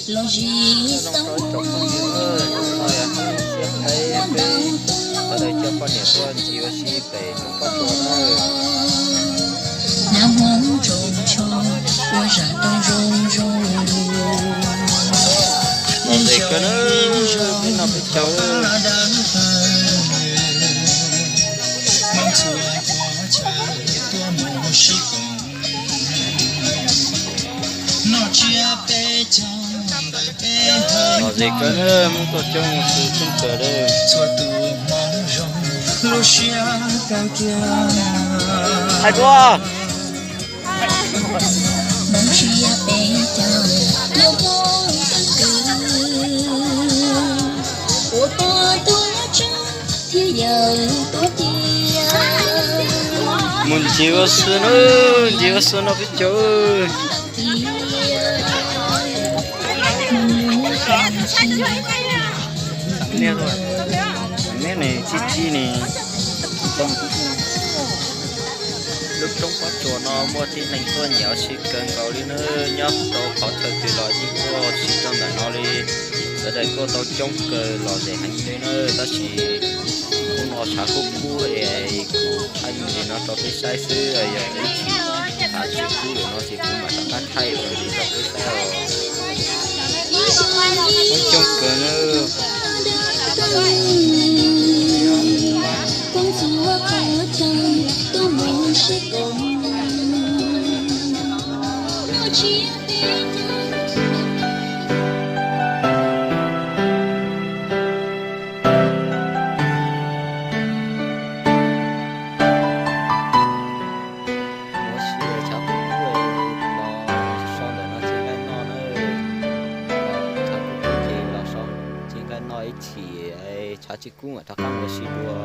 Los zis tau phooj ywg, no yog hais tias peb sawv daws coj poj niam tuaj ncig ua si pem roob pob tsuas na. Nab hmoob tsoom tsho ua zam rau zoo zoo. Los ze kawg na, peb noj peb caug. Noj tsiab peb caug ntawm peb. Los ze kawg na, Hmoob tuaj coob xwb coob kawg li. Txhua tus Hmoob zoo lub siab kawg kiag. Hais dua. Hmoob tsiab peb caug, yog Hmoob tag kis, ua pog tuaj tsev thiab yawm tuaj cia. Mus ncig ua si na, ncig ua si no peb caug. Neb ne, tib tib ne. Lub roob pob tsuas no muaj tib neeg tuaj nyiam ua si kawg nkaus li na, nyob rau qhov chaw twg los yeej tuaj ua si rau ntawm no li. Sawv daws tuaj tau coob kawg los ze heev li na, tab sis hnub no tshav kub kub es kuv thaij li no rau peb saib xwb, yog ib chim tshav tsis kub lawm no ces kuv mam rov qab thaij ua li rau peb saib os. Coob kawg na. Muab siv tshav kub kub los so ntawm no ces nqaij noj na. Tshav kub kub ces los so ces nqaij noj ib chim, tshav tsis kub mam rov qab mus ua si dua.